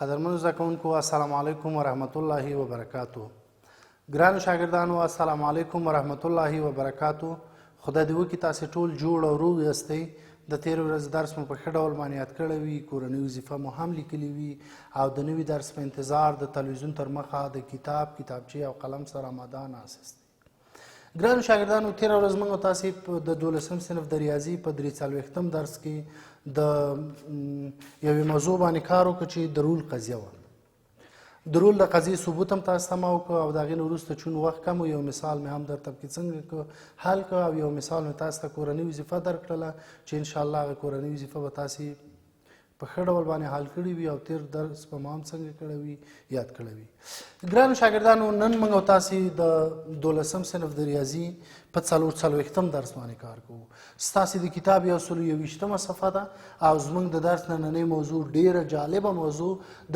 قدرمنو زده کوونکو، السلام علیکم ورحمت الله وبرکاتو. ګرانو شاګردانو، السلام علیکم ورحمت الله وبرکاتو. خدای دې وکړي تاسې ټول جوړ او روغ یاستئ. د تېرې ورځې درس مو په ښه ډول باندې یاد کړی وي، کورنۍ وظیفه مو هم لیکلې وي او د نوي درس په انتظار د تلویزیون تر مخه د کتاب، کتابچې او قلم سره آماده ناست یاستئ. ګرانو شاګردانو، تېره ورځ موږ تاسې د 12 صنف د ریاضي په 43 درس کې د یوې موضوع باندې کار وکړ چې د رول قضیه وه. د رول د قضیې ثبوت هم تاسو ته ما وکړ او د هغې نه وروسته چون وخت کم و، یو مثال مې هم درته پکې څنګه که حل کړ او یو مثال مې تاسو ته کورنۍ وظیفه درکړله چې انشاءالله هغه کورنۍ وظیفه به تاسې په ښه ډول باندې حل کړي وي او تېر درس به مو هم څنګه کړی وي، یاد کړی وي. ګرانو شاګردانو، نن موږ او تاسې د 12 صنف د ریاضي په 44 درس باندې کار کوو. ستاسې د کتاب 121 صفحه ده او زموږ د درس نننۍ موضوع ډېره جالبه موضوع د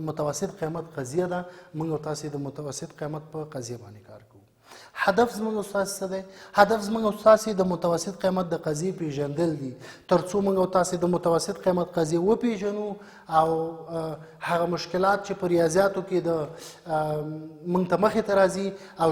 متوسط قیمت قضیه ده. موږ او تاسې د متوسط قیمت په قضیه باندې کار کوو. هدف زموږ او ستاسې څه دی؟ هدف زموږ او ستاسې د متوسط قیمت د قضیې پېژندل دي، تر څو موږ او تاسې د متوسط قیمت قضیه وپېژنو او هغه مشکلات چې په ریاضیاتو کې د موږ ته مخې ته راځي او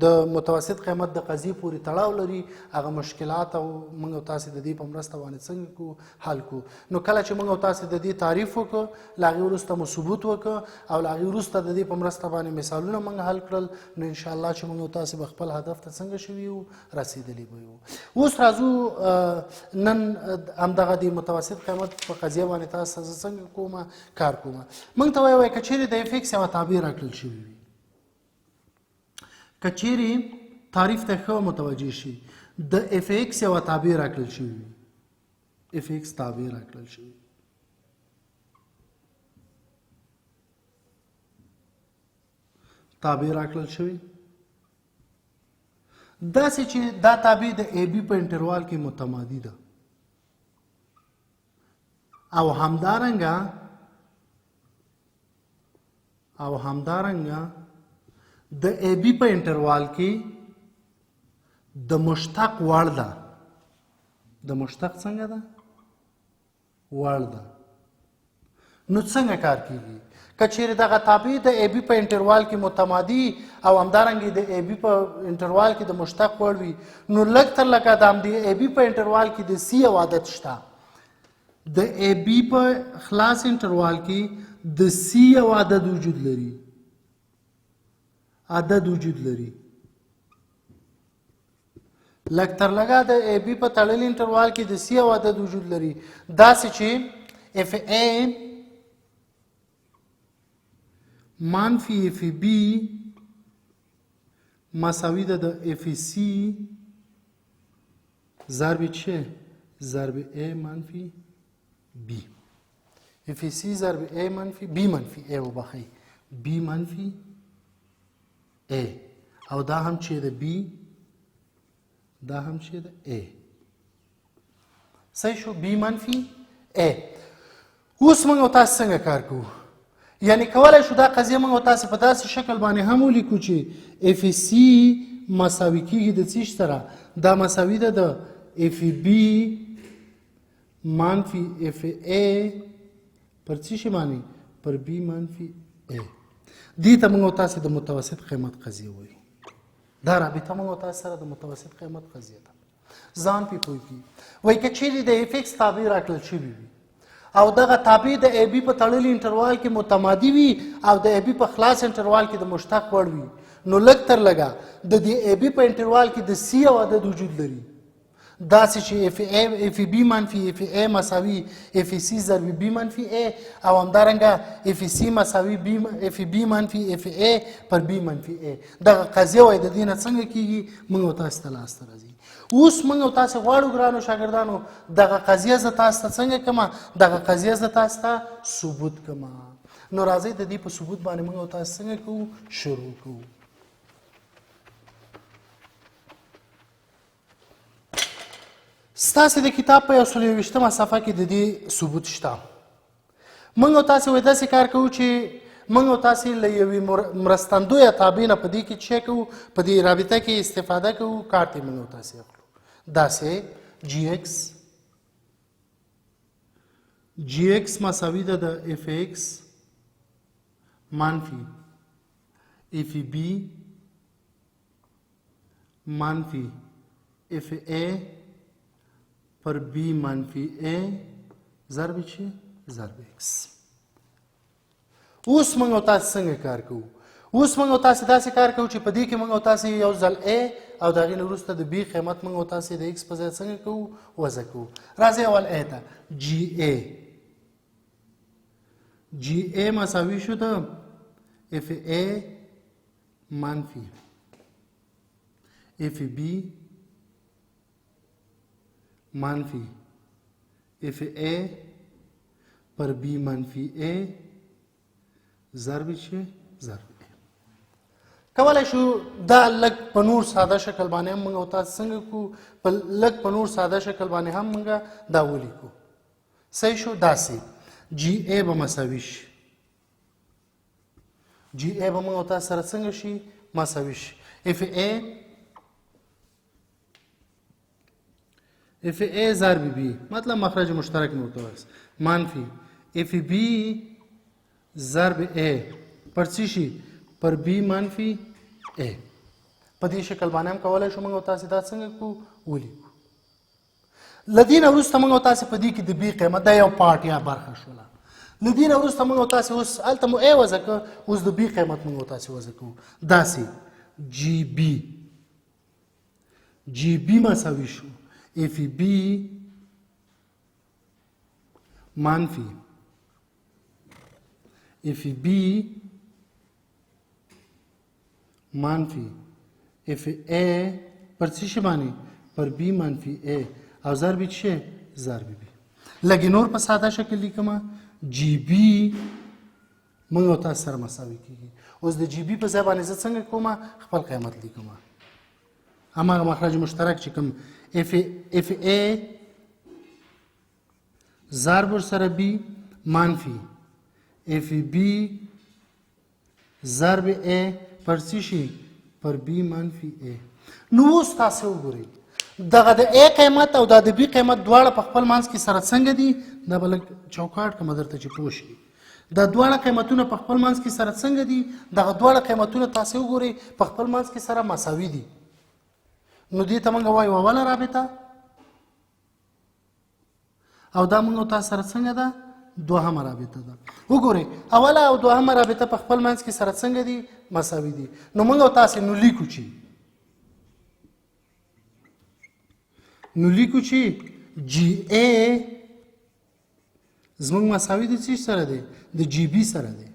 د متوسط قیمت د قضیې پورې تړاو لري، هغه مشکلات او موږ او تاسې د دې په مرسته باندې څنګه کړو حل کړو. نو کله چې موږ او تاسې د دې تعریف وکړو، له هغې وروسته مو ثبوت وکړو او له هغې وروسته د دې په مرسته باندې مثالونه موږ حل کړل، نو انشاءالله چې موږ او تاسې به خپل هدف ته څنګه شوي یو، رسېدلي به یو. اوس راځو نن همدغه د متوسط قیمت په قضیه باندې تاسو ته زه څنګه کومه کار کوم. موږ ته وایي که چېرې د اف ایکس یوه تابع راکړل شوي وي، که چېرې تعریف ته ښه متوجه شي، د اف ایکس یوه تابع راکړل شوي وي، اف ایکس تابع راکړل شوي، تابع راکړل شوی داسې چې دا تابع د ای بي په انټروال کې متمادي ده او همدارنګه د ای بي په انټروال کې د مشتق وړ ده. د مشتق څنګه ده؟ وړ ده. نو څنګه کار کیږي؟ که چیرې دغه تابع د ای بي په انټروال کې متمادي او همدارنګه د ای بي په انټروال کې د مشتق وړ وي، نو لږ تر لږه د همدې ای بي په انټروال کې د سی یو عدد شته. د ای بي په خلاص انټروال کې د سی یو عدد وجود لري، عدد وجود لري. لږ تر لږه د ای بي په تړلي انټروال کې د سی یو عدد وجود لري، داسې چې اف ای منفي اف بي مساوي ده د اف سی ضرب چه؟ ضرب ای منفي بي. اف سی ضرب ای منفي بي منفي ای وبخښئ، بي منفي ای، او دا هم چې د بي، دا هم چې د ای. صحیح شو، بي منفي ای. اوس موږ او تاسو څنګه کار کوو؟ یعنی کولای شو دا قضیه موږ او تاسو په داسې شکل باندې هم ولیکو چې اف سی مساوي کیږي د څه سره؟ دا مساوي ده د اف بي منفي اف ای پر څه شي باندې؟ پر بي منفي ای. دې ته موږ او تاسو د متوسط قیمت قضیه وایو. دا رابطه موږ او تاسو سره د متوسط قیمت قضیه ده. ځان پې پوه کړي. وایي که چیرې د اف ایکس تابع راکړل شوي وي او دغه تابع د ای بي په تړلي انټروال کې متمادي وي او د ای بي په خلاص انټروال کې د مشتق وړ وي، نو لږ تر لږه د دې ای بي په انټروال کې د سی یو عدد وجود لري، داسې چې اف ای اف بي منفي اف ای مساوي اف سی ضرب بي منفي ای او همدارنګه اف سی مساوي بي اف بي منفي اف ای پر بي منفي ای. دغه قضیه وایي د دې نه څنګه کیږي موږ او تاسو ته لاسته راځي. اوس موږ او تاسو غواړو ګرانو شاګردانو دغه قضیه زه تاسو ته څنګه کړم؟ دغه قضیه زه تاسو ته ثبوت کړم. نو راځئ د دې په ثبوت باندې موږ او تاسو څنګه کوو؟ شروع کوو. ستاسې د کتاب په 121 صفحه کې د دې ثبوت شته. موږ او تاسې وایي داسې کار کوو چې موږ او تاسې له یوې مرستندویه تابع نه په دې کې څه کوو؟ په دې رابطه کې استفاده کوو، کار ترې موږ او تاسې اخلو. داسې جی ایکس جی ایکس مساوي ده د اف ایکس منفي اف بي منفي اف ا پر بي منفي ا ضرب چې ضرب ایکس. اوس موږ او تاسو څنګه کار کوو؟ اوس موږ او تاسو داسې کار کوو چې په دې کې موږ او تاسو یو ځل ا او د هغې نه وروسته د بي قیمت موږ او تاسو د ایکس په ځای څنګه کوو؟ وضع کوو. راځئ اول ا ته. جی ا، جی ا مساوي شو د اف ا منفي اف بي منفي اف ا پر بي منفي ا ضرب چې ضرب ا. کولای شو دا لږ په نور ساده شکل باندې هم موږ او تاسو څنګه کو، په لږ په نور ساده شکل باندې هم موږ دا ولیکو. صحیح شو؟ داسې جی ا به مساوي شي، جی ا به موږ او تاسو سره څنګه شي؟ مساوي شي اف ا، اف ا ضرب بي، مطلب مخرج مشترک مې ورته وایاست، منفي اف بي ضرب ا پر څه شي؟ پر بي منفي ا. په دې شکل باندې هم کولای شو موږ او تاسې دا څنګه کو ولیکو. له دې نه وروسته موږ او تاسې په دې کې د بي قیمت، دا یو پارټ یا برخه شوله. له دې نه وروسته موږ او تاسې اوس هلته مو ا وضع کړه، اوس د بي قیمت موږ او تاسې وضع کوو. داسې جی بي، جی بي مساوي شو اف بي منفي اف بي منفي اف ا پر څه شي باندې؟ پر بي منفي ا او ضرب څه؟ ضرب بي. لږ نور په ساده شکل لیکم، جی بي موږ او تاسو سره مساوي کیږي. اوس د جی بي په ځای باندې زه څنګه کوم؟ خپل قیمت لیکم، هماغه مخرج مشترک چې کوم اف اف ا ضرب ورسره بي منفي اف بي ضرب ا پر څه شي؟ پر بي منفي ا. نو اوس تاسو وګورئ دغه د ا قیمت او دا د بي قیمت دواړه په خپل منځ کې سره څنګه دي. دا به لږ چوکاټ کوم درته چې پوه شئ. دا دواړه قیمتونه په خپل منځ کې سره څنګه دي؟ دغه دواړه قیمتونه تاسو وګورئ په خپل منځ کې سره مساوي دي. نو دې ته موږ وایو اوله رابطه، او دا موږ تاسو سره څنګه ده؟ دوهمه رابطه ده. وګورئ اوله او دوهمه رابطه په خپل منځ کې سره څنګه دي؟ مساوي دي. نو موږ تاسو نو لیکو چې، نو لیکو چې جی ا زموږ مساوي د څه سره دی؟ د جی بي سره دی.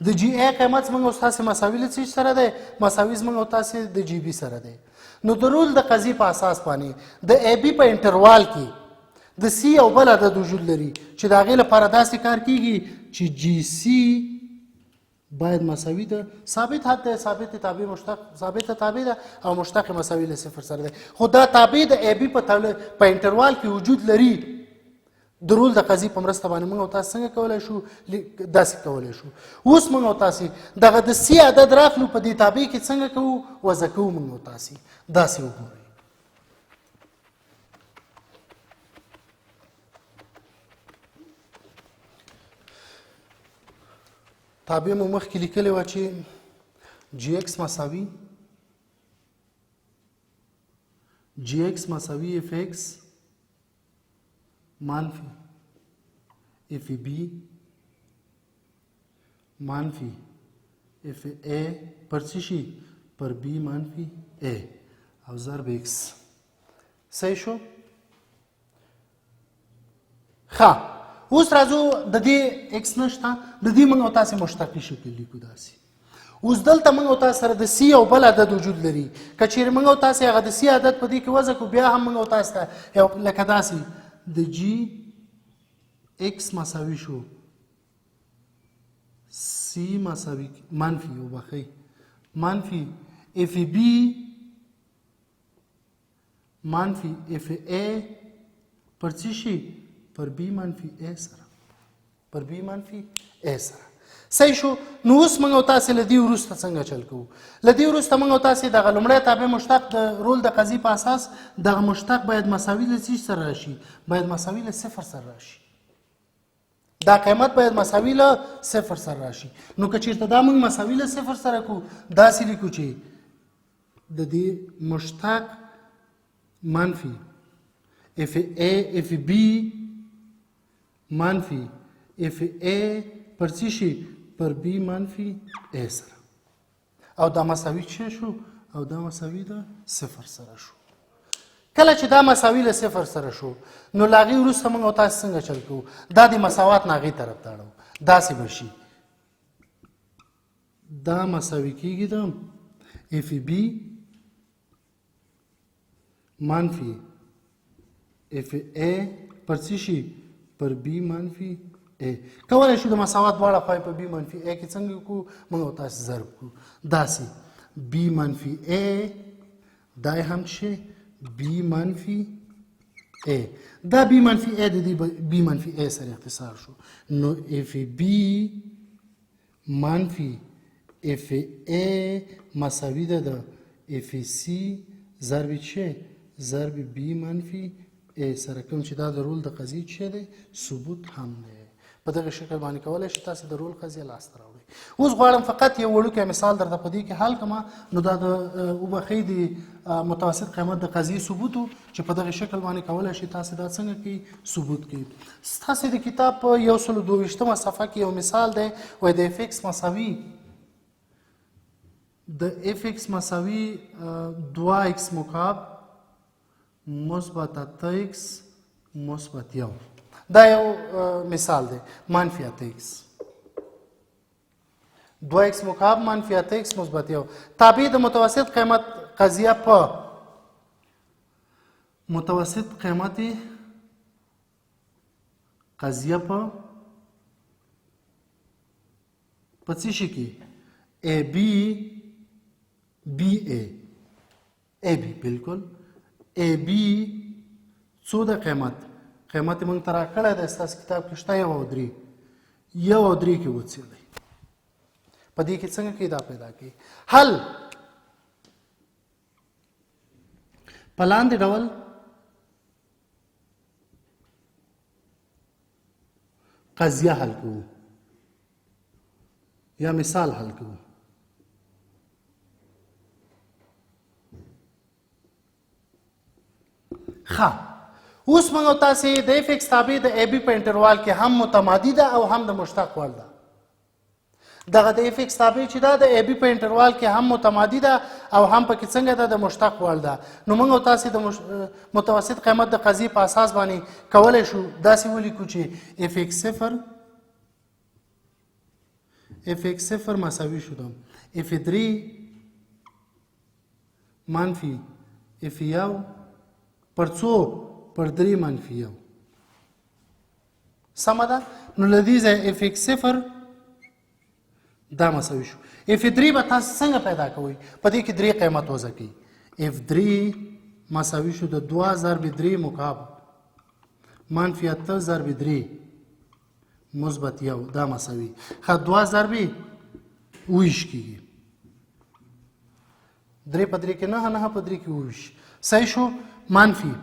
د جی ا قیمت زموږ او تاسو مساوي له څه سره دی؟ مساوي زموږ او تاسو د جی بي سره دی. نو د رول د قضیې په اساس باندې د ای بي په انټروال کې د سی او بل عدد وجود لري چې د هغې لپاره داسې کار کیږي چې جی سی باید مساوي ده ثابت حد ده، ثابت تابع مشتق، ثابت تابع ده او مشتق مساوي له صفر سره ده. خو دا تابع د ای بي په انټروال کې وجود لري. د رول د قضیې په مرسته باندې موږ او تاسو څنګه کولی شو؟ داسې کولی شو. اوس موږ او تاسې دغه د سی عدد راخلو په دې تابع کې څنګه کوو؟ وضع کوو موږ او تاسې. داسې وګورئ، تابع مو مخکې لیکلې وه چې جی ایکس مساوي، جی ایکس مساوي اف ایکس منفي اف بي منفي اف ا پر څه شي؟ پر بي منفي ا او ضرب ایکس. صحیح شو؟ ښه، اوس راځو د دې ایکس نشته، د دې موږ او تاسې مشتقي شکل لیکو داسې. اوس دلته موږ او تاسو سره د سی او بل عدد وجود لري. که چیرې موږ او تاسې هغه د سی عدد په دې کې وضع کړو، بیا هم موږ او تاسو ته یو لکه داسې د جی ایکس مساوي شو سی مساوي منفي، وبخښئ، منفي اف بي منفي اف ا پر څه شي؟ پر بي منفي ا سره، پر بي منفي ا سره. صحیح شو؟ نو اوس موږ او تاسې له دې وروسته څنګه چل کوو؟ له دې وروسته موږ او تاسې دغه لومړی تابع مشتق د رول د قضیې په اساس دغه مشتق باید مساوي له څه سره راشي؟ باید مساوي له صفر سره راشي. دا قیمت باید مساوي له صفر سره راشي. نو که چیرته دا موږ مساوي له صفر سره کو، داسې لیکو چې د دې مشتق منفي اف ای اف بی منفي اف ای پر څه شي؟ پر بی منفي ای سره، او دا مساوي څه شو؟ او دا مساوي ده صفر سره شو. کله چې دا مساوي له صفر سره شو، نو له هغې وروسته موږ او تاسو څنګه چل کوو؟ دا د مساوات نه هغې طرف ته اړوو، داسې به شي، دا مساوي کېږي د اف بی منفي اف ای پر څه شي؟ پر بی منفي ای. کولی شو د مساوات دواړه خواوې په بی منفي ای کې څنګه کړو؟ موږ او تاسو ضرب کړو، داسې بی منفي ای، دا هم چې بی منفي ای، دا بی منفي ای د دې بی منفي ای سره اختصار شو. نو اف بی منفي اف ای مساوي ده د اف سی ضرب چې ضرب بی منفي ای سره، کوم چې دا د رول د قضیې چې دی ثبوت هم دی. په دغه شکل باندې کولای شئ تاسو د رول قضیه لاسته راوړئ. اوس غواړم فقط یو وړوکی مثال درته په دې کې حل کړم. نو دا د وبخښئ د متوسط قیمت د قضیې ثبوت چې په دغه شکل باندې کولای شئ تاسو دا څنګه کوي ثبوت کوي. ستاسو د کتاب په 122مه صفحه کې یو مثال دی، وایي د اف ایکس مساوي د اف ایکس مساوي 2 ایکس مکعب مثبت 8 ایکس مثبت 1. دا یو مثال دی، منفي 8 ایکس، 2 ایکس مکعب منفي 8 ایکس مثبت 1 تابع د متوسط قیمت قضیه په متوسط قیمت قضیه په څه شي کې؟ ای بی بی ای ای بی، بالکل ای بی څو د قیمت موږ ته راکړی دی، ستاسو کتاب کې شته 1 او 3، 1 او 3 کې وڅېړئ. په دې کې څنګه کوي دا پیدا کوي؟ حل په لاندې ډول قضیه حل کوو یا مثال حل کوو. ښه، اوس موږ او تاسې د اف ایکس تابع د ای بي په انټروال کې هم متمادي ده او هم د مشتق وړ ده. دغه د اف ایکس تابع چې ده د ای بي په انټروال کې هم متمادي ده او هم پکې څنګه ده؟ د مشتق وړ ده. نو موږ او تاسې د متوسط قیمت د قضیې په اساس باندې کولی شو داسې ولیکو چې اف ایکس صفر اف ایکس صفر مساوي شو ده اف درې منفي اف 1 پر څو؟ پر 3 منفي 1. سمه ده؟ نو له دې ځایه اف ایکس صفر دا مساوي شو. اف 3 به تاسو څنګه پیدا کوئ؟ په دې کې 3 قیمت وضع کوئ. اف 3 مساوي شو د 2 ضرب 3 مکعب منفي 8 ضرب 3 مثبت 1، دا مساوي ښه 2 ضرب 22 کېږي. 3 په 3 کې 9، 9 په 3 کې 22، صحیح شو. منفي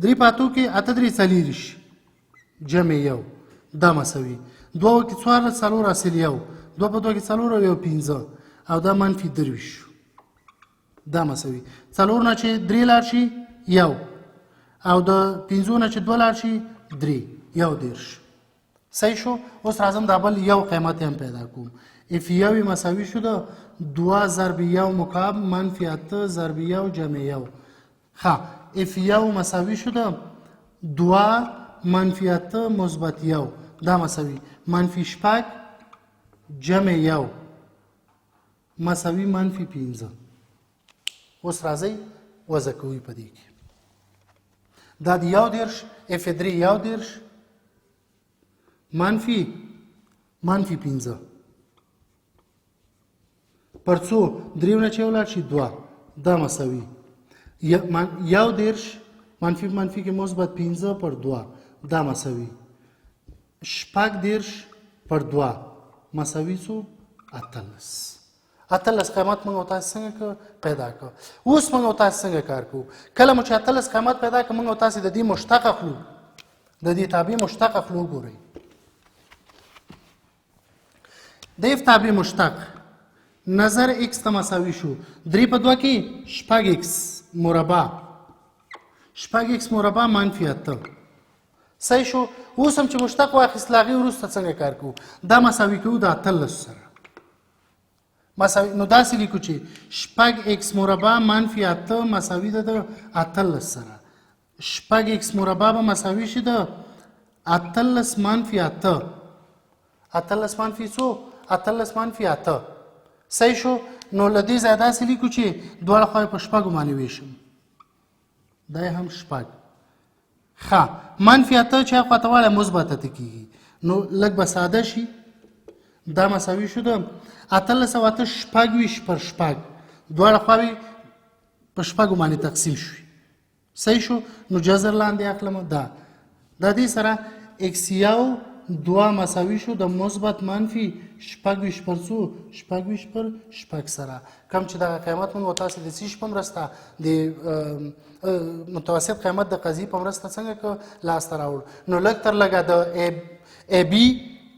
3 په 8 کې 8 3 24 جمع 1، دا مساوي 2 کې 14 4 حاصل 1، 2 په 2 کې 4 او 1 5، او دا منفي 23 شو. دا مساوي 4 نه چې 3 لاړ شي 1، او د 5 نه چې 2 لاړ شي 3، 31. صحیح شو. اوس راځم دا بل یو قیمت هم پیدا کوم. اف 1 مساوي شو د 2 ضرب 1 مکعب منفي 8 ضرب 1 جمع 1. ښه، اف 1 مساوي شو د 2 منفي 8 مثبت 1، دا مساوي منفي 6 جمع 1 مساوي منفي 5. اوس راځئ وضع کوئ په دې کې. دا د 31 اف 3 31 منفي منفي 5 پر څو؟ 3 نه چې ولاړ شي 2، دا مساوي 31 منفي منفي کې مثبت 5 پر 2، دا مساوي 36 پر 2 مساوي څو؟ 18. 18 قیمت موږ او تاسو څنګه پیدا کړو؟ اوس موږ او تاسو څنګه کار کوو؟ کله مو چې 18 قیمت پیدا کړ، موږ او تاسو د دې مشتق اخلو. د دې تابع مشتق اخلو. ګورئ، د اف تابع مشتق نظر x ته مساوي شو 3 په 2 کې شپږ x مربع، شپږ x مربع منفي 8. صحیح شو؟ اوس هم چې مشتق واخیست، له هغې وروسته څنګه کار کوو؟ دا مساوي کوو د 18 سره مساوي. نو داسې لیکو چې شپږ ایکس مربع منفي 8 مساوي ده د 18 سره. شپږ ایکس مربع به مساوي شي د 18 منفي 8، 18 منفي څو؟ 18 منفي 8. صحیح شو؟ نو له دې ځایه داسې لیکو چې دواړه خواوې په شپږو باندې ویشم، دا هم شپږ. ښه، منفي 8 چې هاخوا ته واړی مثبت 8 کېږي، نو لږ به ساده شي. دا مساوي شو د 18 او 8 26 پر شپږ، دواړه خواوې په شپږو باندې تقسیم شوي. صحیح شو؟ نو جذر لاندې اخلم. دا د دې سره ایکس یو دوه مساوي شو د مثبت منفي 26 پر څو؟ 26 پر شپږ سره. کم چې دغه قیمت مونږ تاسو د څه په مرسته، د متوسط قیمت د قضیې په مرسته څنګه که لاسته راوړ. نو لږ تر لږه د ای بي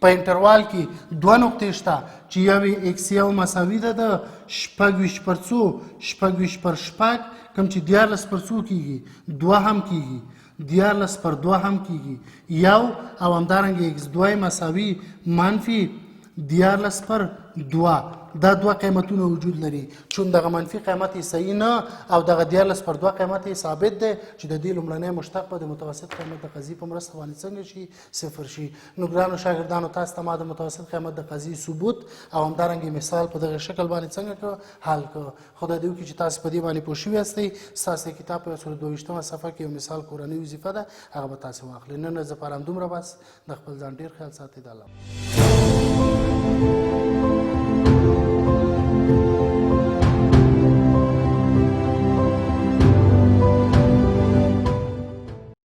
په انټروال کې دوه نقطې شته چې یو یې ایکس یو مساوي ده د 26 پر څو؟ 26 پر شپږ، کوم چې 13 پر څو کېږي؟ دوه هم کېږي، 13 پر دوه هم کېږي یو، او همدارنګه ایکس دوه مساوي منفي 13 پر دوه. دا دوه قیمتونه وجود لري، چون دغه منفي قیمت یې صحیح نه او دغه 13 پر دوه قیمت یې ثابت دی چې د دې لومړنی مشتق به د متوسط قیمت د قضیې په مرسته باندې څنګه شي؟ صفر شي. نو ګرانو شاګردانو، تاسو ته ما د متوسط قیمت د قضیې ثبوت او همدارنګه مثال په دغه شکل باندې څنګه که حل که. خدای دې وکړي چې تاسو په دې باندې پوه شوي یاستئ. ستاسو د کتاب په 122مه صفحه کې یو مثال کورنۍ وظیفه ده، هغه به تاسو واخلئ. نن ورځ لپاره همدومره بس. د خپل ځان ډېر خیال ساتئ. د الله